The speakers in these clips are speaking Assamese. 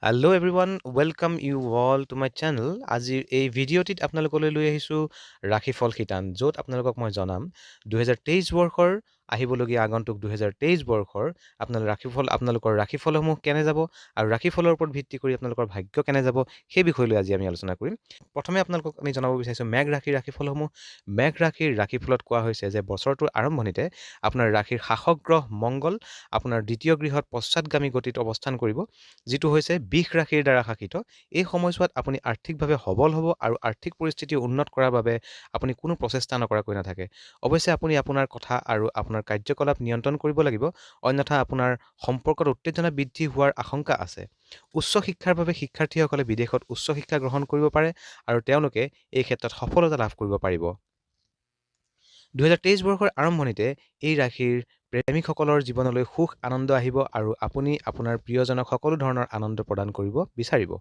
Hello everyone, welcome you all to my channel. আজিৰ এই ভিডিঅ'টিত আপোনালোকলৈ লৈ আহিছোঁ ৰাশিফল শিতান, য'ত আপোনালোকক মই জনাম 2023 বৰ্ষৰ আহিবলগীয়া আগন্তুক 2023 বৰ্ষৰ আপোনাৰ ৰাশিফল, আপোনালোকৰ ৰাশিফলসমূহ কেনে যাব আৰু ৰাশিফলৰ ওপৰত ভিত্তি কৰি আপোনালোকৰ ভাগ্য কেনে যাব সেই বিষয়লৈ আজি আমি আলোচনা কৰিম। প্ৰথমে আপোনালোকক আমি জনাব বিচাৰিছোঁ মেঘ ৰাশিৰ ৰাশিফলসমূহ। মেঘ ৰাশিৰ ৰাশিফলত কোৱা হৈছে যে বছৰটোৰ আৰম্ভণিতে আপোনাৰ ৰাশিৰ শাসক গ্ৰহ মংগল আপোনাৰ দ্বিতীয় গৃহত পশ্চাদগামী গতিত অৱস্থান কৰিব, যিটো হৈছে বিষ ৰাশিৰ দ্বাৰা শাসিত। এই সময়ছোৱাত আপুনি আৰ্থিকভাৱে সবল হ'ব আৰু আৰ্থিক পৰিস্থিতি উন্নত কৰাৰ বাবে আপুনি কোনো প্ৰচেষ্টা নকৰাকৈ নাথাকে। অৱশ্যে আপুনি আপোনাৰ কথা আৰু আপোনাৰ কাৰ্যকলাপ নিয়ন্ত্ৰণ কৰিব লাগিব, অন্যথা আপোনাৰ সম্পৰ্কত উত্তেজনা বৃদ্ধি হোৱাৰ আশংকা আছে। উচ্চ শিক্ষাৰ বাবে শিক্ষাৰ্থীসকলে বিদেশত উচ্চ শিক্ষা গ্ৰহণ কৰিব পাৰে আৰু তেওঁলোকে এই ক্ষেত্ৰত সফলতা লাভ কৰিব পাৰিব। 2023 বৰ্ষৰ আৰম্ভণিতে এই ৰাশিৰ প্ৰেমিকসকলৰ জীৱনলৈ সুখ আনন্দ আহিব আৰু আপুনি আপোনাৰ প্ৰিয়জনক সকলো ধৰণৰ আনন্দ প্ৰদান কৰিব বিচাৰিব।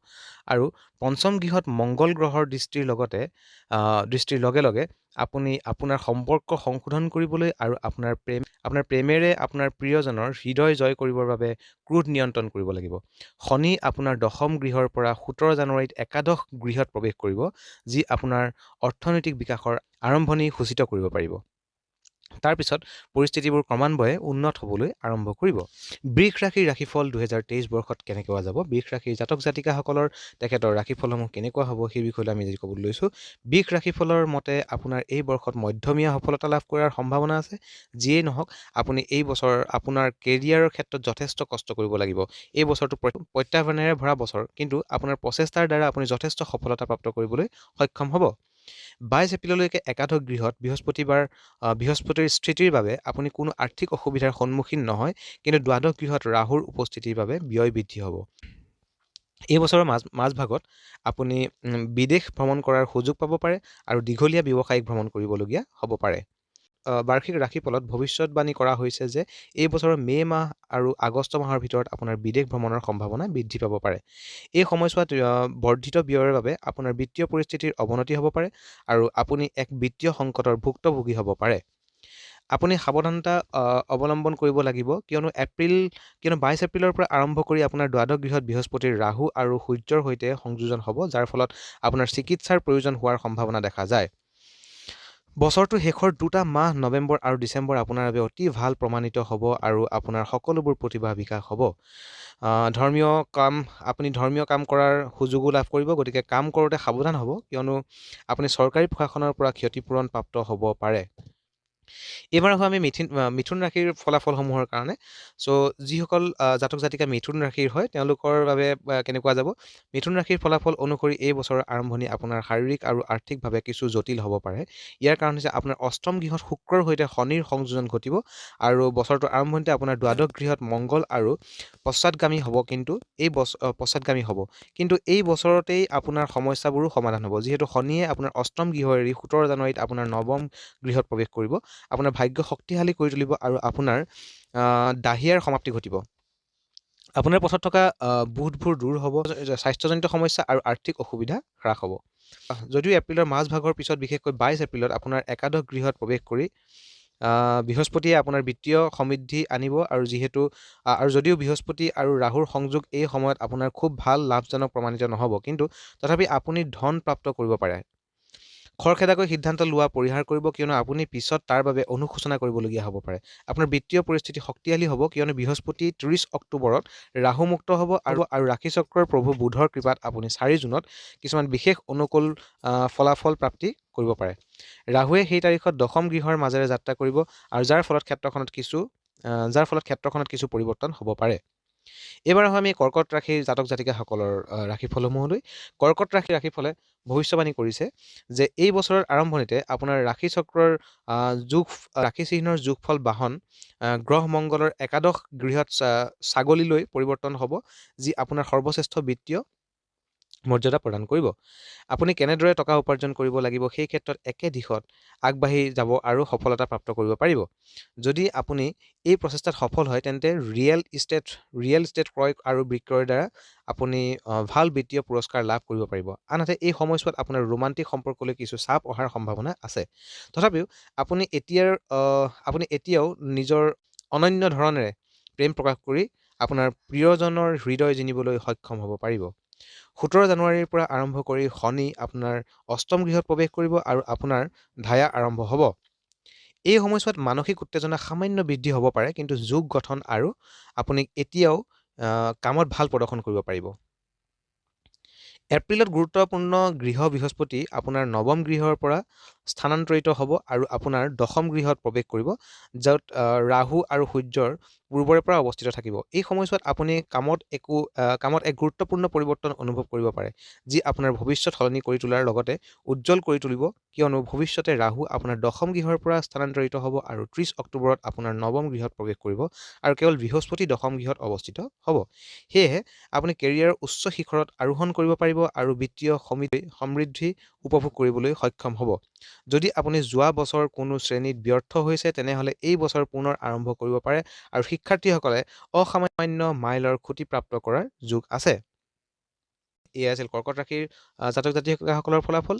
আৰু পঞ্চম গৃহত মংগল গ্ৰহৰ দৃষ্টিৰ লগে লগে আপুনি আপোনাৰ সম্পৰ্ক সংশোধন কৰিবলৈ আৰু আপোনাৰ প্ৰেমেৰে আপোনাৰ প্ৰিয়জনৰ হৃদয় জয় কৰিবৰ বাবে ক্ৰোধ নিয়ন্ত্ৰণ কৰিব লাগিব। শনি আপোনাৰ দশম গৃহৰ পৰা 17 জানুৱাৰীত একাদশ গৃহত প্ৰৱেশ কৰিব, যি আপোনাৰ অৰ্থনৈতিক বিকাশৰ আৰম্ভণি সূচিত কৰিব পাৰিব। তাৰপিছত পৰিস্থিতিবোৰ ক্ৰমান্বয়ে উন্নত হ'বলৈ আৰম্ভ কৰিব। বৃষ ৰাশিৰ ৰাশিফল 2023 বৰ্ষত কেনেকুৱা যাব, বৃষ ৰাশিৰ জাতক জাতিকাসকলৰ তেখেতৰ ৰাশিফলসমূহ কেনেকুৱা হ'ব সেই বিষয়লৈ আমি আজি ক'বলৈ লৈছোঁ। বৃষ ৰাশিফলৰ মতে আপোনাৰ এই বৰ্ষত মধ্যমীয়া সফলতা লাভ কৰাৰ সম্ভাৱনা আছে। যিয়েই নহওক, আপুনি এই বছৰ আপোনাৰ কেৰিয়াৰৰ ক্ষেত্ৰত যথেষ্ট কষ্ট কৰিব লাগিব। এই বছৰটো প্ৰত্যাহ্বানেৰে ভৰা বছৰ, কিন্তু আপোনাৰ প্ৰচেষ্টাৰ দ্বাৰা আপুনি যথেষ্ট সফলতা প্ৰাপ্ত কৰিবলৈ সক্ষম হ'ব। 22 এপ্ৰিললৈকে একাদশ গৃহত বৃহস্পতিৰ স্থিতিৰ বাবে আপুনি কোনো আৰ্থিক অসুবিধাৰ সন্মুখীন নহয়, কিন্তু দ্বাদশ গৃহত ৰাহুৰ উপস্থিতিৰ বাবে ব্যয় বৃদ্ধি হ'ব। এই বছৰৰ মাজভাগত আপুনি বিদেশ ভ্ৰমণ কৰাৰ সুযোগ পাব পাৰে আৰু দীঘলীয়া ব্যৱসায়িক ভ্ৰমণ কৰিবলগীয়া হ'ব পাৰে। বাৰ্ষিক ৰাশিফলত ভৱিষ্যতবাণী কৰা হৈছে যে এই বছৰৰ মে' মাহ আৰু আগষ্ট মাহৰ ভিতৰত আপোনাৰ বিদেশ ভ্ৰমণৰ সম্ভাৱনা বৃদ্ধি পাব পাৰে। এই সময়ছোৱাত বৰ্ধিত ব্যয়ৰ বাবে আপোনাৰ বিত্তীয় পৰিস্থিতিৰ অৱনতি হ'ব পাৰে আৰু আপুনি এক বিত্তীয় সংকটৰ ভুক্তভোগী হ'ব পাৰে। আপুনি সাৱধানতা অৱলম্বন কৰিব লাগিব, কিয়নো 22 এপ্ৰিলৰ পৰা আৰম্ভ কৰি আপোনাৰ দ্বাদশ গৃহত বৃহস্পতিৰ ৰাহু আৰু সূৰ্যৰ সৈতে সংযোজন হ'ব, যাৰ ফলত আপোনাৰ চিকিৎসাৰ প্ৰয়োজন হোৱাৰ সম্ভাৱনা দেখা যায়। বছৰটোৰ শেষৰ দুটা মাহ নৱেম্বৰ আৰু ডিচেম্বৰ আপোনাৰ বাবে অতি ভাল প্ৰমাণিত হ'ব আৰু আপোনাৰ সকলোবোৰ প্ৰতিভা বিকাশ হ'ব। আপুনি ধৰ্মীয় কাম কৰাৰ সুযোগো লাভ কৰিব, গতিকে কাম কৰোঁতে সাৱধান হ'ব, কিয়নো আপুনি চৰকাৰী প্ৰশাসনৰ পৰা ক্ষতিপূৰণ প্ৰাপ্ত হ'ব পাৰে। এইবাৰ আহোঁ আমি মিথুন ৰাশিৰ ফলাফলসমূহৰ কাৰণে। চ' যিসকল জাতক জাতিকা মিথুন ৰাশিৰ হয় তেওঁলোকৰ বাবে কেনেকুৱা যাব। মিথুন ৰাশিৰ ফলাফল অনুসৰি এই বছৰৰ আৰম্ভণি আপোনাৰ শাৰীৰিক আৰু আৰ্থিকভাৱে কিছু জটিল হ'ব পাৰে। ইয়াৰ কাৰণ হৈছে আপোনাৰ অষ্টম গৃহত শুক্ৰৰ সৈতে শনিৰ সংযোজন ঘটিব আৰু বছৰটোৰ আৰম্ভণিতে আপোনাৰ দ্বাদশ গৃহত মংগল আৰু পশ্চাদগামী হ'ব, কিন্তু এই বছৰতেই আপোনাৰ সমস্যাবোৰো সমাধান হ'ব, যিহেতু শনিয়ে আপোনাৰ অষ্টম গৃহ এৰি 17 জানুৱাৰীত আপোনাৰ নৱম গৃহত প্ৰৱেশ কৰিব, আপোনাৰ ভাগ্য শক্তিশালী কৰি তুলিব আৰু আপোনাৰ দাহিয়াৰ সমাপ্তি ঘটিব। আপোনাৰ পথত থকা বোধবোৰ দূৰ হ'ব, স্বাস্থ্যজনিত সমস্যা আৰু আৰ্থিক অসুবিধা হ্ৰাস হ'ব। যদিও এপ্ৰিলৰ মাজভাগৰ পিছত বিশেষকৈ 22 এপ্ৰিলত আপোনাৰ একাদশ গৃহত প্ৰৱেশ কৰি বৃহস্পতিয়ে আপোনাৰ বিত্তীয় সমৃদ্ধি আনিব আৰু যদিও বৃহস্পতি আৰু ৰাহুৰ সংযোগ এই সময়ত আপোনাৰ খুব ভাল লাভজনক প্ৰমাণিত নহ'ব, কিন্তু তথাপি আপুনি ধন প্ৰাপ্ত কৰিব পাৰে। খৰখেদাকৈ সিদ্ধান্ত লোৱা পৰিহাৰ কৰিব, কিয়নো আপুনি পিছত তাৰ বাবে অনুশোচনা কৰিবলগীয়া হ'ব পাৰে। আপোনাৰ বিত্তীয় পৰিস্থিতি শক্তিশালী হ'ব, কিয়নো বৃহস্পতি 30 অক্টোবৰত ৰাহুমুক্ত হ'ব আৰু ৰাশিচক্ৰৰ প্ৰভু বুধৰ কৃপাত আপুনি 4 জুনত কিছুমান বিশেষ অনুকূল ফলাফল প্ৰাপ্তি কৰিব পাৰে। ৰাহুৱে সেই তাৰিখত দশম গৃহৰ মাজেৰে যাত্ৰা কৰিব আৰু যাৰ ফলত ক্ষেত্ৰখনত কিছু পৰিৱৰ্তন হ'ব পাৰে। এইবাৰ আহোঁ আমি কৰ্কট ৰাশিৰ জাতক জাতিকাসকলৰ ৰাশিফলসমূহলৈ। কৰ্কট ৰাশিৰ ৰাশিফলে ভৱিষ্যবাণী কৰিছে যে এই বছৰৰ আৰম্ভণিতে আপোনাৰ ৰাশিচক্ৰৰ ৰাশি চিহ্নৰ যোগফল বাহন গ্ৰহ মংগলৰ একাদশ গৃহত ছাগলীলৈ পৰিৱৰ্তন হ'ব, যি আপোনাৰ সৰ্বশ্ৰেষ্ঠ বিত্তীয় মৰ্যাদা প্ৰদান কৰিব। আপুনি কেনেদৰে টকা উপাৰ্জন কৰিব লাগিব সেই ক্ষেত্ৰত একে দিশত আগবাঢ়ি যাব আৰু সফলতা প্ৰাপ্ত কৰিব পাৰিব। যদি আপুনি এই প্ৰচেষ্টাত সফল হয়, তেন্তে ৰিয়েল ইষ্টেট ক্ৰয় আৰু বিক্ৰয়ৰ দ্বাৰা আপুনি ভাল বিত্তীয় পুৰস্কাৰ লাভ কৰিব পাৰিব। আনহাতে এই সময়ছোৱাত আপোনাৰ ৰোমান্টিক সম্পৰ্কলৈ কিছু চাপ অহাৰ সম্ভাৱনা আছে। তথাপিও আপুনি এতিয়াও নিজৰ অনন্য ধৰণেৰে প্ৰেম প্ৰকাশ কৰি আপোনাৰ প্ৰিয়জনৰ হৃদয় জিনিবলৈ সক্ষম হ'ব পাৰিব। 17 জানুৱাৰীৰ পৰা আৰম্ভ কৰি শনি আপোনাৰ অষ্টম গৃহত প্ৰৱেশ কৰিব আৰু আপোনাৰ ধায়া আৰম্ভ হ'ব। এই সময়ছোৱাত মানসিক উত্তেজনা সামান্য বৃদ্ধি হ'ব পাৰে, কিন্তু যোগ গঠন আৰু আপুনি এতিয়াও কামত ভাল প্ৰদৰ্শন কৰিব পাৰিব। এপ্ৰিলত গুৰুত্বপূৰ্ণ গৃহ বৃহস্পতি আপোনাৰ নৱম গৃহৰ পৰা স্থানান্তৰিত হ'ব আৰু আপোনাৰ দশম গৃহত প্ৰৱেশ কৰিব, য'ত ৰাহু আৰু সূৰ্যৰ পূৰ্বৰে পৰা অৱস্থিত থাকিব। এই সময়ছোৱাত আপুনি কামত এক গুৰুত্বপূৰ্ণ পৰিৱৰ্তন অনুভৱ কৰিব পাৰে, যি আপোনাৰ ভৱিষ্যত সলনি কৰি তোলাৰ লগতে উজ্জ্বল কৰি তুলিব, কিয়নো ভৱিষ্যতে ৰাহু আপোনাৰ দশম গৃহৰ পৰা স্থানান্তৰিত হ'ব আৰু 30 অক্টোবৰত আপোনাৰ নৱম গৃহত প্ৰৱেশ কৰিব আৰু কেৱল বৃহস্পতি দশম গৃহত অৱস্থিত হ'ব। সেয়েহে আপুনি কেৰিয়াৰৰ উচ্চ শিখৰত আৰোহণ কৰিব পাৰিব আৰু বিত্তীয় সমৃদ্ধি উপভোগ কৰিবলৈ সক্ষম হ'ব। যদি আপুনি যোৱা বছৰ কোনো শ্ৰেণীত ব্যৰ্থ হৈছে, তেনেহ'লে এই বছৰ পুনৰ আৰম্ভ কৰিব পাৰে আৰু শিক্ষাৰ্থীসকলে অসামান্য মাইলৰ খুঁটি প্ৰাপ্ত কৰাৰ যোগ আছে। এয়া আছিল কৰ্কট ৰাশিৰ জাতক জাতিকাসকলৰ ফলাফল।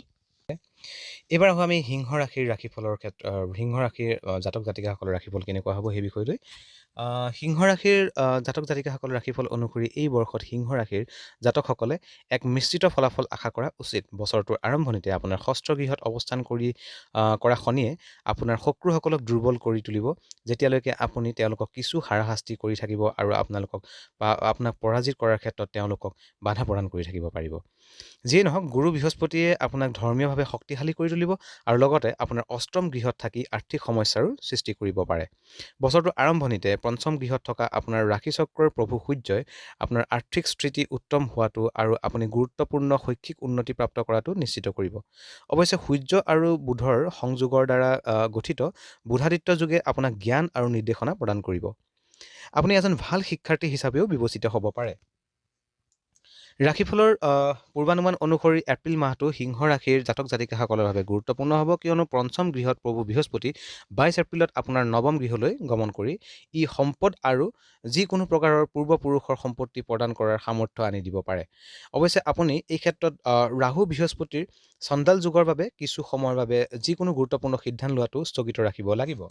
এইবাৰ আহোঁ আমি সিংহ ৰাশিৰ ৰাশিফলৰ ক্ষেত্ৰত। সিংহ ৰাশিৰ জাতক জাতিকাসকলৰ ৰাশিফল কেনেকুৱা হ'ব সেই বিষয়লৈ। সিংহ ৰাশিৰ জাতক জাতিকাসকলৰ ৰাশিফল অনুসৰি এই বৰ্ষত সিংহ ৰাশিৰ জাতকসকলে এক মিশ্ৰিত ফলাফল আশা কৰা উচিত। বছৰটোৰ আৰম্ভণিতে আপোনাৰ ষষ্ঠ গৃহত অৱস্থান কৰা শনিয়ে আপোনাৰ শত্ৰুসকলক দুৰ্বল কৰি তুলিব, যেতিয়ালৈকে আপুনি তেওঁলোকক কিছু হাৰাশাস্তি কৰি থাকিব আৰু আপোনালোকক বা আপোনাক পৰাজিত কৰাৰ ক্ষেত্ৰত তেওঁলোকক বাধা প্ৰদান কৰি থাকিব পাৰিব। যিয়ে নহওক, গুৰু বৃহস্পতিয়ে আপোনাক ধৰ্মীয়ভাৱে শক্তিশালী কৰি তুলিব আৰু লগতে আপোনাৰ অষ্টম গৃহত থাকি আৰ্থিক সমস্যাৰো সৃষ্টি কৰিব পাৰে। বছৰটোৰ আৰম্ভণিতে পঞ্চম গৃহত থকা আপোনাৰ ৰাশিচক্ৰৰ প্ৰভু সূৰ্যই আপোনাৰ আৰ্থিক স্থিতি উত্তম হোৱাটো আৰু আপুনি গুৰুত্বপূৰ্ণ শৈক্ষিক উন্নতি প্ৰাপ্ত কৰাটো নিশ্চিত কৰিব। অৱশ্যে সূৰ্য আৰু বুধৰ সংযোগৰ দ্বাৰা গঠিত বুধাদিত্য যোগে আপোনাক জ্ঞান আৰু নিৰ্দেশনা প্ৰদান কৰিব। আপুনি এজন ভাল শিক্ষাৰ্থী হিচাপেও বিবেচিত হ'ব পাৰে। ৰাশিফলৰ পূৰ্বানুমান অনুসৰি এপ্ৰিল মাহটো সিংহ ৰাশিৰ জাতক জাতিকাসকলৰ বাবে গুৰুত্বপূৰ্ণ হ'ব, কিয়নো পঞ্চম গৃহত প্ৰভু বৃহস্পতি 22 এপ্ৰিলত আপোনাৰ নৱম গৃহলৈ গমন কৰি ই সম্পদ আৰু যিকোনো প্ৰকাৰৰ পূৰ্বপুৰুষৰ সম্পত্তি প্ৰদান কৰাৰ সামৰ্থ্য আনি দিব পাৰে। অৱশ্যে আপুনি এই ক্ষেত্ৰত ৰাহু বৃহস্পতিৰ চণ্ডাল যুগৰ বাবে কিছু সময়ৰ বাবে যিকোনো গুৰুত্বপূৰ্ণ সিদ্ধান্ত লোৱাটো স্থগিত ৰাখিব লাগিব।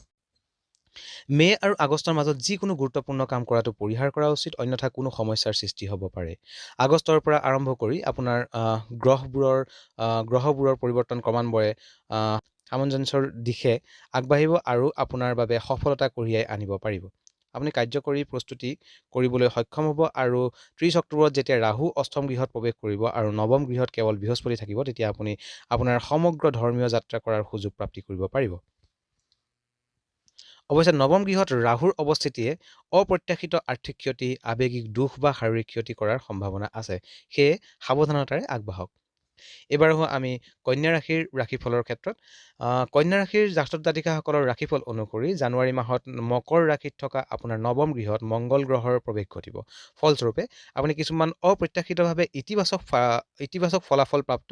মে' আৰু আগষ্টৰ মাজত যিকোনো গুৰুত্বপূৰ্ণ কাম কৰাটো পৰিহাৰ কৰা উচিত, অন্যথা কোনো সমস্যাৰ সৃষ্টি হ'ব পাৰে। আগষ্টৰ পৰা আৰম্ভ কৰি আপোনাৰ গ্ৰহবোৰৰ পৰিৱৰ্তন ক্ৰমান্বয়ে সামঞ্জস্যৰ দিশে আগবাঢ়িব আৰু আপোনাৰ বাবে সফলতা কঢ়িয়াই আনিব পাৰিব। আপুনি কাৰ্যকৰী প্ৰস্তুতি কৰিবলৈ সক্ষম হ'ব আৰু 30 অক্টোবৰত যেতিয়া ৰাহু অষ্টম গৃহত প্ৰৱেশ কৰিব আৰু নৱম গৃহত কেৱল বৃহস্পতি থাকিব, তেতিয়া আপুনি আপোনাৰ সমগ্ৰ ধৰ্মীয় যাত্ৰা কৰাৰ সুযোগ প্ৰাপ্তি কৰিব পাৰিব। অৱশ্যে নৱম গৃহত ৰাহুৰ অৱস্থিতিয়ে অপ্ৰত্যাশিত আৰ্থিক ক্ষতি, আৱেগিক দুখ বা শাৰীৰিক ক্ষতি কৰাৰ সম্ভাৱনা আছে, সেয়ে সাৱধানতাৰে আগবাঢ়ক। এইবাৰ আহোঁ আমি কন্যা ৰাশিৰ ৰাশিফলৰ ক্ষেত্ৰত। কন্যা ৰাশিৰ জাতক জাতিকাসকলৰ ৰাশিফল অনুসৰি জানুৱাৰী মাহত মকৰ ৰাশিত থকা আপোনাৰ নৱম গৃহত মংগল গ্ৰহৰ প্ৰৱেশ ঘটিব। ফলস্বৰূপে আপুনি কিছুমান অপ্ৰত্যাশিতভাৱে ইতিবাচক ফলাফল প্ৰাপ্ত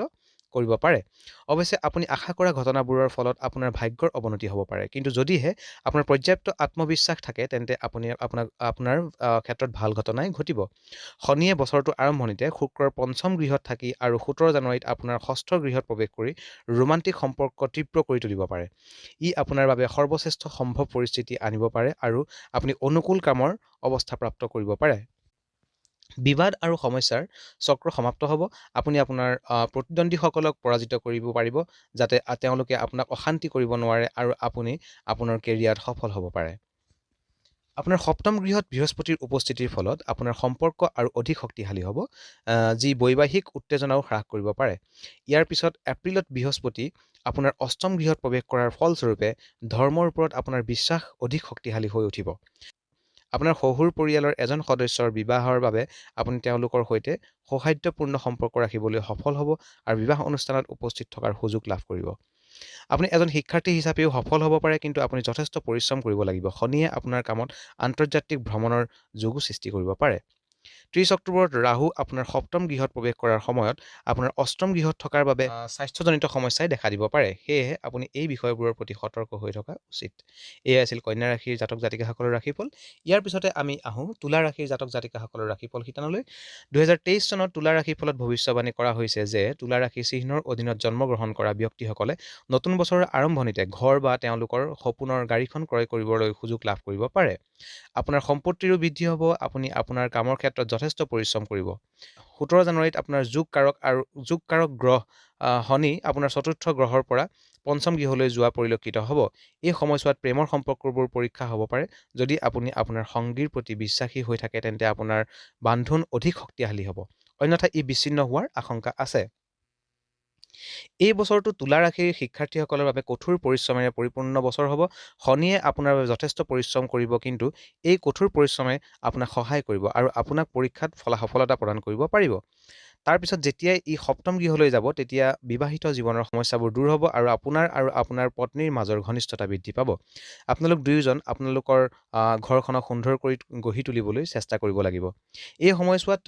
কৰিব পাৰে। অৱশ্যে আপুনি আশা কৰা ঘটনাবোৰৰ ফলত আপোনাৰ ভাগ্যৰ অৱনতি হ'ব পাৰে, কিন্তু যদিহে আপোনাৰ পৰ্যাপ্ত আত্মবিশ্বাস থাকে, তেন্তে আপুনি আপোনাৰ ক্ষেত্ৰত ভাল ঘটনাই ঘটিব। শনিয়ে বছৰটোৰ আৰম্ভণিতে শুক্ৰৰ পঞ্চম গৃহত থাকি আৰু 17 জানুৱাৰীত আপোনাৰ ষষ্ঠ গৃহত প্ৰৱেশ কৰি ৰোমান্টিক সম্পৰ্ক তীব্ৰ কৰি তুলিব পাৰে। ই আপোনাৰ বাবে সৰ্বশ্ৰেষ্ঠ সম্ভৱ পৰিস্থিতি আনিব পাৰে আৰু আপুনি অনুকূল কামৰ অৱস্থা প্ৰাপ্ত কৰিব পাৰে। বিবাদ আৰু সমস্যাৰ চক্ৰ সমাপ্ত হ'ব। আপুনি আপোনাৰ প্ৰতিদ্বন্দ্বীসকলক পৰাজিত কৰিব পাৰিব, যাতে তেওঁলোকে আপোনাক অশান্তি কৰিব নোৱাৰে আৰু আপুনি আপোনাৰ কেৰিয়াৰত সফল হ'ব পাৰে। আপোনাৰ সপ্তম গৃহত বৃহস্পতিৰ উপস্থিতিৰ ফলত আপোনাৰ সম্পৰ্ক আৰু অধিক শক্তিশালী হ'ব, যি বৈবাহিক উত্তেজনাও হ্ৰাস কৰিব পাৰে। ইয়াৰ পিছত এপ্ৰিলত বৃহস্পতি আপোনাৰ অষ্টম গৃহত প্ৰৱেশ কৰাৰ ফলস্বৰূপে ধৰ্মৰ ওপৰত আপোনাৰ বিশ্বাস অধিক শক্তিশালী হৈ উঠিব। আপোনাৰ শহুৰ পৰিয়ালৰ এজন সদস্যৰ বিবাহৰ বাবে আপুনি তেওঁলোকৰ সৈতে সৌহাৰ্দ্যপূৰ্ণ সম্পৰ্ক ৰাখিবলৈ সফল হ'ব আৰু বিবাহ অনুষ্ঠানত উপস্থিত থকাৰ সুযোগ লাভ কৰিব। আপুনি এজন শিক্ষাৰ্থী হিচাপেও সফল হ'ব পাৰে, কিন্তু আপুনি যথেষ্ট পৰিশ্ৰম কৰিব লাগিব। শনিয়ে আপোনাৰ কামত আন্তৰ্জাতিক ভ্ৰমণৰ যোগো সৃষ্টি কৰিব পাৰে। 30 অক্টোবৰত ৰাহু আপোনাৰ সপ্তম গৃহত প্ৰৱেশ কৰাৰ সময়ত আপোনাৰ অষ্টম গৃহত থকাৰ বাবে স্বাস্থ্যজনিত সমস্যাই দেখা দিব পাৰে। সেয়েহে আপুনি এই বিষয়বোৰৰ প্ৰতি সতৰ্ক হৈ থকা উচিত। এয়াই আছিল কন্যা ৰাশিৰ জাতক জাতিকাসকলৰ ৰাশিফল। ইয়াৰ পিছতে আমি আহোঁ তুলা ৰাশিৰ জাতক জাতিকাসকলৰ ৰাশিফল শিতানলৈ। 2023 চনত তুলা ৰাশিফলত ভৱিষ্যবাণী কৰা হৈছে যে তুলা ৰাশি চিহ্নৰ অধীনত জন্মগ্ৰহণ কৰা ব্যক্তিসকলে নতুন বছৰৰ আৰম্ভণিতে ঘৰ বা তেওঁলোকৰ সপোনৰ গাড়ীখন ক্ৰয় কৰিবলৈ সুযোগ লাভ কৰিব পাৰে। আপোনাৰ সম্পত্তিৰো বৃদ্ধি হ'ব। আপুনি আপোনাৰ কামৰ ক্ষেত্ৰত যথেষ্ট পৰিশ্ৰম কৰিব। 17 জানুৱাৰীত আপোনাৰ যোগকাৰক গ্ৰহ শনি আপোনাৰ চতুৰ্থ গ্ৰহৰ পৰা পঞ্চম গৃহলৈ যোৱা পৰিলক্ষিত হ'ব। এই সময়ছোৱাত প্ৰেমৰ সম্পৰ্কবোৰ পৰীক্ষা হ'ব পাৰে। যদি আপুনি আপোনাৰ সংগীৰ প্ৰতি বিশ্বাসী হৈ থাকে তেন্তে আপোনাৰ বান্ধোন অধিক শক্তিশালী হ'ব, অন্যথা ই বিচ্ছিন্ন হোৱাৰ আশংকা আছে। এই বছৰটো তুলা ৰাশিৰ শিক্ষাৰ্থীসকলৰ বাবে কঠোৰ পৰিশ্ৰমেৰে পৰিপূৰ্ণ বছৰ হ'ব। শনিয়ে আপোনাৰ বাবে যথেষ্ট পৰিশ্ৰম কৰিব, কিন্তু এই কঠোৰ পৰিশ্ৰমে আপোনাক সহায় কৰিব আৰু আপোনাক পৰীক্ষাত সফলতা প্ৰদান কৰিব পাৰিব। তাৰপিছত যেতিয়াই ই সপ্তম গৃহলৈ যাব তেতিয়া বিবাহিত জীৱনৰ সমস্যাবোৰ দূৰ হ'ব আৰু আপোনাৰ আৰু আপোনাৰ পত্নীৰ মাজৰ ঘনিষ্ঠতা বৃদ্ধি পাব। আপোনালোক দুয়োজন আপোনালোকৰ ঘৰখনক সুন্দৰ কৰি গঢ়ি তুলিবলৈ চেষ্টা কৰিব লাগিব। এই সময়ছোৱাত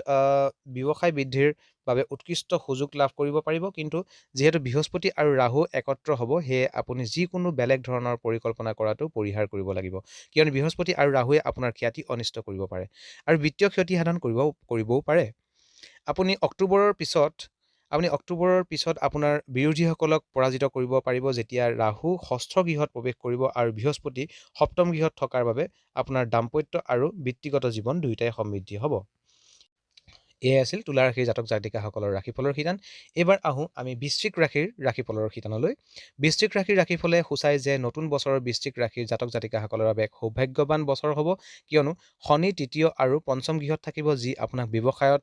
ব্যৱসায় বৃদ্ধিৰ বাবে উৎকৃষ্ট সুযোগ লাভ কৰিব পাৰিব, কিন্তু যিহেতু বৃহস্পতি আৰু ৰাহু একত্ৰ হ'ব সেয়ে আপুনি যিকোনো বেলেগ ধৰণৰ পৰিকল্পনা কৰাটো পৰিহাৰ কৰিব লাগিব, কিয়নো বৃহস্পতি আৰু ৰাহুৱে আপোনাৰ খ্যাতি অনিষ্ট কৰিব পাৰে আৰু বিত্তীয় ক্ষতি সাধন কৰিবও পাৰে। আপুনি অক্টোবৰৰ পিছত আপোনাৰ বিৰোধীসকলক পৰাজিত কৰিব পাৰিব যেতিয়া ৰাহু ষষ্ঠ গৃহত প্ৰৱেশ কৰিব আৰু বৃহস্পতি সপ্তম গৃহত থকাৰ বাবে আপোনাৰ দাম্পত্য আৰু বৃত্তিগত জীৱন দুয়োটাই সমৃদ্ধি হ'ব। এয়াই আছিল তুলা ৰাশিৰ জাতক জাতিকাসকলৰ ৰাশিফলৰ শিতান। এইবাৰ আহোঁ আমি বৃশ্চিক ৰাশিৰ ৰাশিফলৰ শিতানলৈ। বৃশ্চিক ৰাশিৰ ৰাশিফলে সূচায় যে নতুন বছৰৰ বৃশ্চিক ৰাশিৰ জাতক জাতিকাসকলৰ বাবে এক সৌভাগ্যৱান বছৰ হ'ব, কিয়নো শনি তৃতীয় আৰু পঞ্চম গৃহত থাকিব, যি আপোনাক ব্যৱসায়ত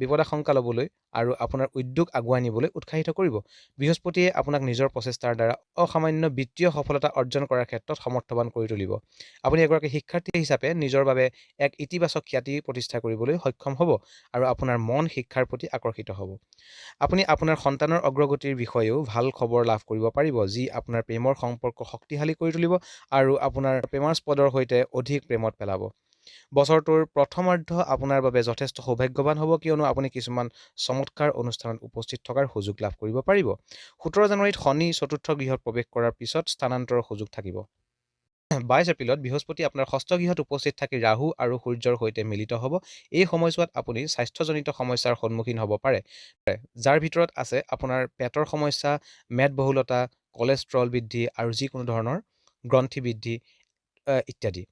বিপদাশংকা ল'বলৈ আৰু আপোনাৰ উদ্যোগ আগুৱাই নিবলৈ উৎসাহিত কৰিব। বৃহস্পতিয়ে আপোনাক নিজৰ প্ৰচেষ্টাৰ দ্বাৰা অসামান্য বিত্তীয় সফলতা অৰ্জন কৰাৰ ক্ষেত্ৰত সমৰ্থবান কৰি তুলিব। আপুনি এগৰাকী শিক্ষাৰ্থী হিচাপে নিজৰ বাবে এক ইতিবাচক খ্যাতি প্ৰতিষ্ঠা কৰিবলৈ সক্ষম হ'ব আৰু আপোনাৰ মন শিক্ষাৰ প্ৰতি আকৰ্ষিত হ'ব। আপুনি আপোনাৰ সন্তানৰ অগ্ৰগতিৰ বিষয়েও ভাল খবৰ লাভ কৰিব পাৰিব, যি আপোনাৰ প্ৰেমৰ সম্পৰ্ক শক্তিশালী কৰি তুলিব আৰু আপোনাৰ প্ৰেমাস্পদৰ সৈতে অধিক প্ৰেমত পেলাব। বছৰটোৰ প্ৰথমাৰ্ধ আপোনাৰ বাবে যথেষ্ট সৌভাগ্যৱান হ'ব, কিয়নো আপুনি কিছুমান চমৎকাৰ অনুষ্ঠানত উপস্থিত থকাৰ সুযোগ লাভ কৰিব পাৰিব। 17 জানুৱাৰীত শনি চতুৰ্থ গৃহত প্ৰৱেশ কৰাৰ পিছত স্থানান্তৰৰ সুযোগ থাকিব। 22 এপ্ৰিলত বৃহস্পতি আপোনাৰ ষষ্ঠ গৃহত উপস্থিত থাকি ৰাহু আৰু সূৰ্যৰ সৈতে মিলিত হ'ব। এই সময়ছোৱাত আপুনি স্বাস্থ্যজনিত সমস্যাৰ সন্মুখীন হ'ব পাৰে, যাৰ ভিতৰত আছে আপোনাৰ পেটৰ সমস্যা, মেদবহুলতা, কলেষ্ট্ৰল বৃদ্ধি আৰু যিকোনো ধৰণৰ গ্ৰন্থি বৃদ্ধি ইত্যাদি।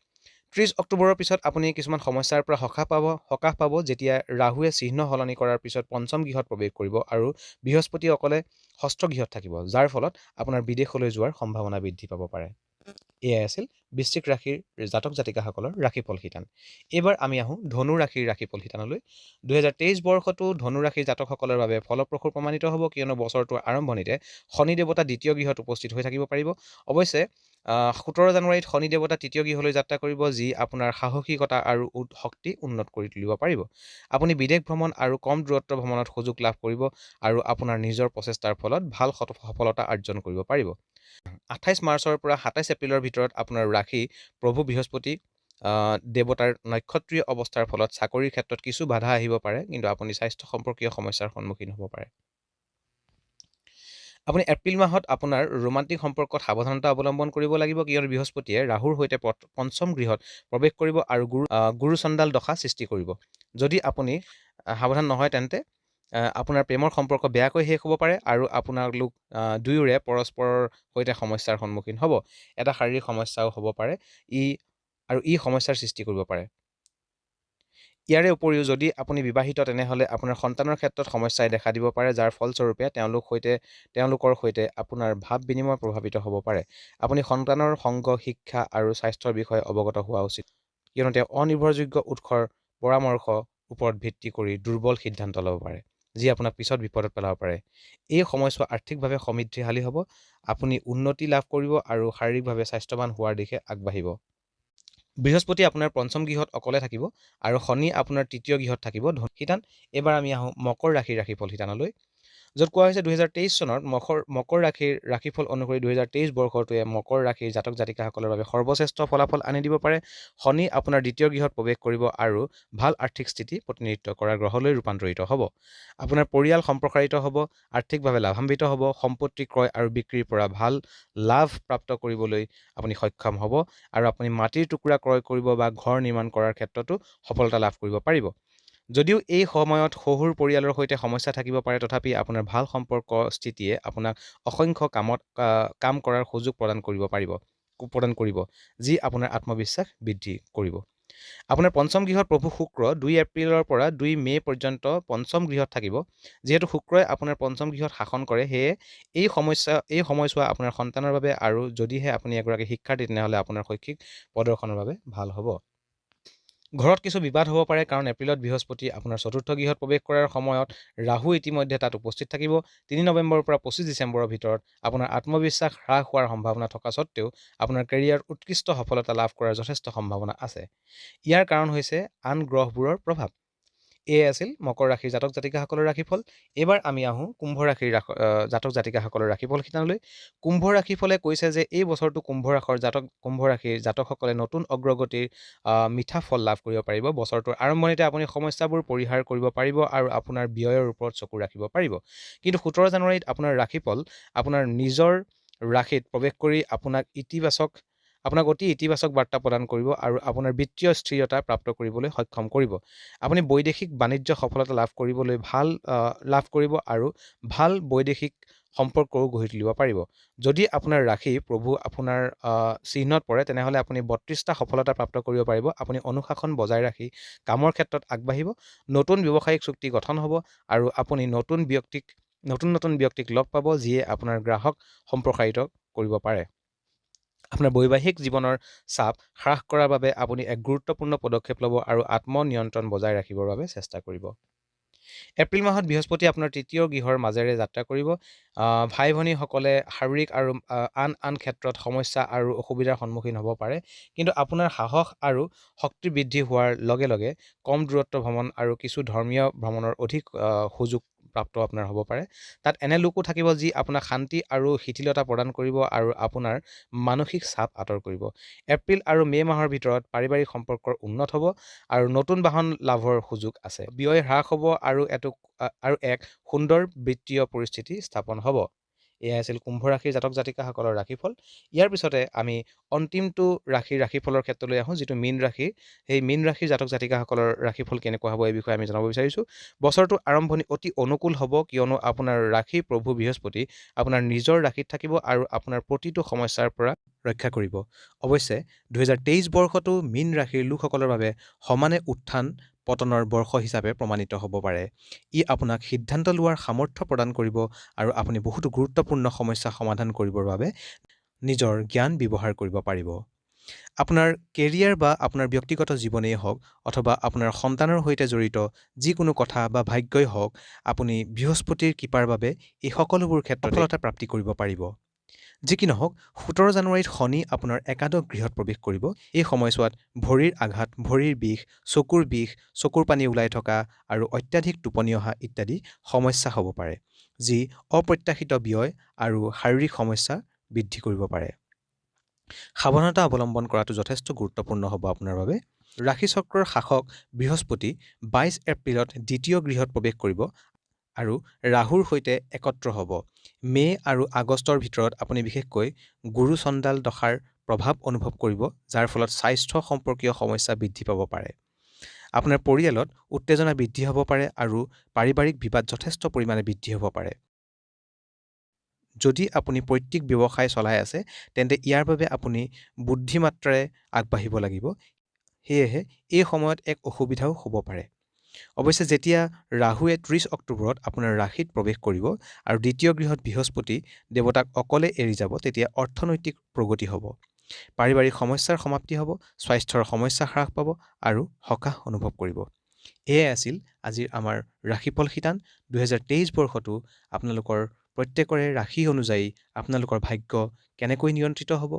30 অক্টোবৰৰ পিছত আপুনি কিছুমান সমস্যাৰ পৰা সকাহ পাব যেতিয়া ৰাহুৱে চিহ্ন সলনি কৰাৰ পিছত পঞ্চম গৃহত প্ৰৱেশ কৰিব আৰু বৃহস্পতি অকলে ষষ্ঠ গৃহত থাকিব, যাৰ ফলত আপোনাৰ বিদেশলৈ যোৱাৰ সম্ভাৱনা বৃদ্ধি পাব পাৰে। এয়াই আছিল বৃশ্চিক ৰাশিৰ জাতক জাতিকাসকলৰ ৰাশিফল শিতান। এইবাৰ আমি আহোঁ ধনু ৰাশিৰ ৰাশিফল শিতানলৈ। 2023 বৰ্ষটো ধনু ৰাশিৰ জাতকসকলৰ বাবে ফলপ্ৰসূ প্ৰমাণিত হ'ব, কিয়নো বছৰটোৰ আৰম্ভণিতে শনি দেৱতা দ্বিতীয় গৃহত উপস্থিত হৈ থাকিব পাৰিব। অৱশ্যে 17 জানুৱাৰীত শনি দেৱতা তৃতীয় গৃহলৈ যাত্ৰা কৰিব, যি আপোনাৰ সাহসিকতা আৰু শক্তি উন্নত কৰি তুলিব পাৰিব। আপুনি বিদেশ ভ্ৰমণ আৰু কম দূৰত্ব ভ্ৰমণত সুযোগ লাভ কৰিব আৰু আপোনাৰ নিজৰ প্ৰচেষ্টাৰ ফলত ভাল সফলতা অৰ্জন কৰিব পাৰিব। 28 মাৰ্চৰ পৰা 27 এপ্ৰিলৰ ভিতৰত আপোনাৰ ৰাশি প্ৰভু বৃহস্পতি দেৱতাৰ নক্ষত্ৰীয় অৱস্থাৰ ফলত চাকৰিৰ ক্ষেত্ৰত কিছু বাধা আহিব পাৰে, কিন্তু আপুনি স্বাস্থ্য সম্পৰ্কীয় সমস্যাৰ সন্মুখীন হ'ব পাৰে। আপুনি এপ্ৰিল মাহত আপোনাৰ ৰোমান্টিক সম্পৰ্কত সাৱধানতা অৱলম্বন কৰিব লাগিব, কিয়নো বৃহস্পতিয়ে ৰাহুৰ সৈতে পঞ্চম গৃহত প্ৰৱেশ কৰিব আৰু গুৰুচণ্ডাল দশা সৃষ্টি কৰিব। যদি আপুনি সাৱধান নহয় তেন্তে আপোনাৰ প্ৰেমৰ সম্পৰ্ক বেয়াকৈ শেষ হ'ব পাৰে আৰু আপোনালোক দুয়োৰে পৰস্পৰৰ সৈতে সমস্যাৰ সন্মুখীন হ'ব। এটা শাৰীৰিক সমস্যাও হ'ব পাৰে, ই সমস্যাৰ সৃষ্টি কৰিব পাৰে। ইয়াৰে উপৰিও যদি আপুনি বিবাহিত তেনেহ'লে আপোনাৰ সন্তানৰ ক্ষেত্ৰত সমস্যাই দেখা দিব পাৰে, যাৰ ফলস্বৰূপে তেওঁলোকৰ সৈতে আপোনাৰ ভাৱ বিনিময় প্ৰভাৱিত হ'ব পাৰে। আপুনি সন্তানৰ সংগ, শিক্ষা আৰু স্বাস্থ্যৰ বিষয়ে অৱগত হোৱা উচিত, কিয়নো তেওঁ অনিৰ্ভৰযোগ্য উৎসৰ পৰামৰ্শৰ ওপৰত ভিত্তি কৰি দুৰ্বল সিদ্ধান্ত ল'ব পাৰে, যি আপোনাক পিছত বিপদত পেলাব পাৰে। এই সময়ছোৱা আৰ্থিকভাৱে সমৃদ্ধিশালী হ'ব, আপুনি উন্নতি লাভ কৰিব আৰু শাৰীৰিকভাৱে স্বাস্থ্যৱান হোৱাৰ দিশে আগবাঢ়িব। বৃহস্পতি আপোনাৰ পঞ্চম গৃহত অকলে থাকিব আৰু শনি আপোনাৰ তৃতীয় গৃহত থাকিব। শিতান। এইবাৰ আমি আহোঁ মকৰ ৰাশিৰ ৰাশিফল শিতানলৈ। য'ত কোৱা হৈছে 2023 চনত মকৰ ৰাশিৰ ৰাশিফল অনুসৰি 2023 বৰ্ষটোৱে মকৰ ৰাশিৰ জাতক জাতিকাসকলৰ বাবে সৰ্বশ্ৰেষ্ঠ ফলাফল আনি দিব পাৰে। শনি আপোনাৰ দ্বিতীয় গৃহত প্ৰৱেশ কৰিব আৰু ভাল আৰ্থিক স্থিতি প্ৰতিনিধিত্ব কৰা গ্ৰহলৈ ৰূপান্তৰিত হ'ব। আপোনাৰ পৰিয়াল সম্প্ৰসাৰিত হ'ব, আৰ্থিকভাৱে লাভান্বিত হ'ব, সম্পত্তি ক্ৰয় আৰু বিক্ৰীৰ পৰা ভাল লাভ প্ৰাপ্ত কৰিবলৈ আপুনি সক্ষম হ'ব আৰু আপুনি মাটিৰ টুকুৰা ক্ৰয় কৰিব বা ঘৰ নিৰ্মাণ কৰাৰ ক্ষেত্ৰতো সফলতা লাভ কৰিব পাৰিব। যদিও এই সময়ত শহুৰ পৰিয়ালৰ সৈতে সমস্যা থাকিব পাৰে, তথাপি আপোনাৰ ভাল সম্পৰ্ক স্থিতিয়ে আপোনাক অসংখ্য কামত কাম কৰাৰ সুযোগ প্ৰদান কৰিব, যি আপোনাৰ আত্মবিশ্বাস বৃদ্ধি কৰিব। আপোনাৰ পঞ্চম গৃহত প্ৰভু শুক্ৰ 2 এপ্ৰিলৰ পৰা 2 মে' পৰ্যন্ত পঞ্চম গৃহত থাকিব। যিহেতু শুক্ৰই আপোনাৰ পঞ্চম গৃহত শাসন কৰে, সেয়ে এই সময়ছোৱা আপোনাৰ সন্তানৰ বাবে আৰু যদিহে আপুনি এগৰাকী শিক্ষাৰ্থী তেনেহ'লে আপোনাৰ শৈক্ষিক প্ৰদৰ্শনৰ বাবে ভাল হ'ব। ঘৰত কিছু বিবাদ হ'ব পাৰে, কাৰণ এপ্ৰিলত বৃহস্পতি আপোনাৰ চতুৰ্থ গৃহত প্ৰৱেশ কৰাৰ সময়ত ৰাহু ইতিমধ্যে তাত উপস্থিত থাকিব। 3 নৱেম্বৰৰ পৰা 25 ডিচেম্বৰৰ ভিতৰত আপোনাৰ আত্মবিশ্বাস হ্ৰাস হোৱাৰ সম্ভাৱনা থকা স্বত্বেও আপোনাৰ কেৰিয়াৰত উৎকৃষ্ট সফলতা লাভ কৰাৰ যথেষ্ট সম্ভাৱনা আছে। ইয়াৰ কাৰণ হৈছে আন গ্ৰহবোৰৰ প্ৰভাৱ। এয়ে আছিল মকৰ ৰাশিৰ জাতক জাতিকাসকলৰ ৰাশিফল। এইবাৰ আমি আহোঁ কুম্ভ ৰাশিৰ জাতক জাতিকাসকলৰ ৰাশিফল শিতানলৈ। কুম্ভ ৰাশিফলে কৈছে যে এই বছৰটো কুম্ভ ৰাশিৰ জাতকসকলে নতুন অগ্ৰগতিৰ মিঠা ফল লাভ কৰিব পাৰিব। বছৰটোৰ আৰম্ভণিতে আপুনি সমস্যাবোৰ পৰিহাৰ কৰিব পাৰিব আৰু আপোনাৰ ব্যয়ৰ ওপৰত চকু ৰাখিব পাৰিব। কিন্তু 17 জানুৱাৰীত আপোনাৰ ৰাশিফল আপোনাৰ নিজৰ ৰাশিত প্ৰৱেশ কৰি আপোনাক অতি ইতিবাচক বাৰ্তা প্ৰদান কৰিব আৰু আপোনাৰ বিত্তীয় স্থিৰতা প্ৰাপ্ত কৰিবলৈ সক্ষম কৰিব। আপুনি বৈদেশিক বাণিজ্য সফলতা লাভ কৰিবলৈ লাভ কৰিব আৰু ভাল বৈদেশিক সম্পৰ্কও গঢ়ি তুলিব পাৰিব। যদি আপোনাৰ ৰাশি প্ৰভু আপোনাৰ চিহ্নত পৰে, তেনেহ'লে আপুনি 32টা সফলতা প্ৰাপ্ত কৰিব পাৰিব। আপুনি অনুশাসন বজাই ৰাখি কামৰ ক্ষেত্ৰত আগবাঢ়িব, নতুন ব্যৱসায়িক চুক্তি গঠন হ'ব আৰু আপুনি নতুন নতুন ব্যক্তিক লগ পাব, যিয়ে আপোনাৰ গ্ৰাহক সম্প্ৰসাৰিত কৰিব পাৰে। আপোনাৰ বৈবাহিক জীৱনৰ চাপ হ্ৰাস কৰাৰ বাবে আপুনি এক গুৰুত্বপূৰ্ণ পদক্ষেপ ল'ব আৰু আত্মনিয়ন্ত্ৰণ বজাই ৰাখিবৰ বাবে চেষ্টা কৰিব। এপ্ৰিল মাহত বৃহস্পতি আপোনাৰ তৃতীয় গৃহৰ মাজেৰে যাত্ৰা কৰিব। ভাই ভনীসকলে শাৰীৰিক আৰু আন আন ক্ষেত্ৰত সমস্যা আৰু অসুবিধাৰ সন্মুখীন হ'ব পাৰে, কিন্তু আপোনাৰ সাহস আৰু শক্তি বৃদ্ধি হোৱাৰ লগে লগে কম দূৰত্ব ভ্ৰমণ আৰু কিছু ধৰ্মীয় ভ্ৰমণৰ অধিক সুযোগ প্ৰাপ্ত আপোনাৰ হ'ব পাৰে। তাত এনে লোকো থাকিব যি আপোনাক শান্তি আৰু শিথিলতা প্ৰদান কৰিব আৰু আপোনাৰ মানসিক চাপ আঁতৰ কৰিব। এপ্ৰিল আৰু মে' মাহৰ ভিতৰত পাৰিবাৰিক সম্পৰ্কৰ উন্নত হ'ব আৰু নতুন বাহন লাভৰ সুযোগ আছে। ব্যয় হ্ৰাস হ'ব আৰু এক সুন্দৰ বিত্তীয় পৰিস্থিতি স্থাপন হ'ব। এয়া আছিল কুম্ভ ৰাশিৰ জাতক জাতিকাসকলৰ ৰাশিফল। ইয়াৰ পিছতে আমি অন্তিমটো ৰাশিৰ ৰাশিফলৰ ক্ষেত্ৰলৈ আহোঁ, যিটো মীন ৰাশি। সেই মীন ৰাশিৰ জাতক জাতিকাসকলৰ ৰাশিফল কেনেকুৱা হ'ব এই বিষয়ে আমি জনাব বিচাৰিছোঁ। বছৰটোৰ আৰম্ভণি অতি অনুকূল হ'ব, কিয়নো আপোনাৰ ৰাশি প্ৰভু বৃহস্পতি আপোনাৰ নিজৰ ৰাশিত থাকিব আৰু আপোনাৰ প্ৰতিটো সমস্যাৰ পৰা ৰক্ষা কৰিব। অৱশ্যে 2023 বৰ্ষটো মীন ৰাশিৰ লোকসকলৰ বাবে সমানে উত্থান পতনৰ বৰ্ষ হিচাপে প্ৰমাণিত হ'ব পাৰে। ই আপোনাক সিদ্ধান্ত লোৱাৰ সামৰ্থ্য প্ৰদান কৰিব আৰু আপুনি বহুতো গুৰুত্বপূৰ্ণ সমস্যা সমাধান কৰিবৰ বাবে নিজৰ জ্ঞান ব্যৱহাৰ কৰিব পাৰিব। আপোনাৰ কেৰিয়াৰ বা আপোনাৰ ব্যক্তিগত জীৱনেই হওক অথবা আপোনাৰ সন্তানৰ সৈতে জড়িত যিকোনো কথা বা ভাগ্যই হওক, আপুনি বৃহস্পতিৰ কৃপাৰ বাবে এই সকলোবোৰ ক্ষেত্ৰত সফলতা প্ৰাপ্তি কৰিব পাৰিব। যি কি নহওক, 17 জানুৱাৰীত শনি আপোনাৰ একাদশ গৃহত প্ৰৱেশ কৰিব। এই সময়ছোৱাত ভৰিৰ আঘাত, ভৰিৰ বিষ, চকুৰ বিষ, চকুৰ পানী ওলাই থকা আৰু অত্যাধিক টোপনি অহা ইত্যাদি সমস্যা হ'ব পাৰে, যি অপ্ৰত্যাশিত ব্যয় আৰু শাৰীৰিক সমস্যা বৃদ্ধি কৰিব পাৰে। সাৱধানতা অৱলম্বন কৰাটো যথেষ্ট গুৰুত্বপূৰ্ণ হ'ব আপোনাৰ বাবে। ৰাশিচক্ৰৰ শাসক বৃহস্পতি 22 এপ্ৰিলত দ্বিতীয় গৃহত প্ৰৱেশ কৰিব আৰু ৰাহুৰ সৈতে একত্ৰ হ'ব। মে' আৰু আগষ্টৰ ভিতৰত আপুনি বিশেষকৈ গুৰু চণ্ডাল দশাৰ প্ৰভাৱ অনুভৱ কৰিব, যাৰ ফলত স্বাস্থ্য সম্পৰ্কীয় সমস্যা বৃদ্ধি পাব পাৰে। আপোনাৰ পৰিয়ালত উত্তেজনা বৃদ্ধি হ'ব পাৰে আৰু পাৰিবাৰিক বিবাদ যথেষ্ট পৰিমাণে বৃদ্ধি হ'ব পাৰে। যদি আপুনি পৈতৃক ব্যৱসায় চলাই আছে, তেন্তে ইয়াৰ বাবে আপুনি বুদ্ধিমাত্ৰাৰে আগবাঢ়িব লাগিব। সেয়েহে এই সময়ত এক অসুবিধাও হ'ব পাৰে। অৱশ্যে যেতিয়া ৰাহুৱে 30 অক্টোবৰত আপোনাৰ ৰাশিত প্ৰৱেশ কৰিব আৰু দ্বিতীয় গৃহত বৃহস্পতি দেৱতাক অকলে এৰি যাব, তেতিয়া অৰ্থনৈতিক প্ৰগতি হ'ব, পাৰিবাৰিক সমস্যাৰ সমাপ্তি হ'ব, স্বাস্থ্যৰ সমস্যা হ্ৰাস পাব আৰু সকাহ অনুভৱ কৰিব। এয়াই আছিল আজিৰ আমাৰ ৰাশিফল শিতান। 2023 বৰ্ষটো আপোনালোকৰ প্ৰত্যেকৰে ৰাশি অনুযায়ী আপোনালোকৰ ভাগ্য কেনেকৈ নিয়ন্ত্ৰিত হ'ব,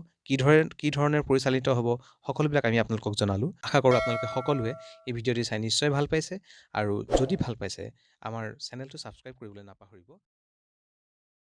কি ধৰণে পৰিচালিত হ'ব, সকলোবিলাক আমি আপোনালোকক জনালোঁ। আশা কৰোঁ আপোনালোকে সকলোৱে এই ভিডিঅ'টি চাই নিশ্চয় ভাল পাইছে আৰু যদি ভাল পাইছে আমাৰ চেনেলটো ছাবস্ক্ৰাইব কৰিবলৈ নাপাহৰিব।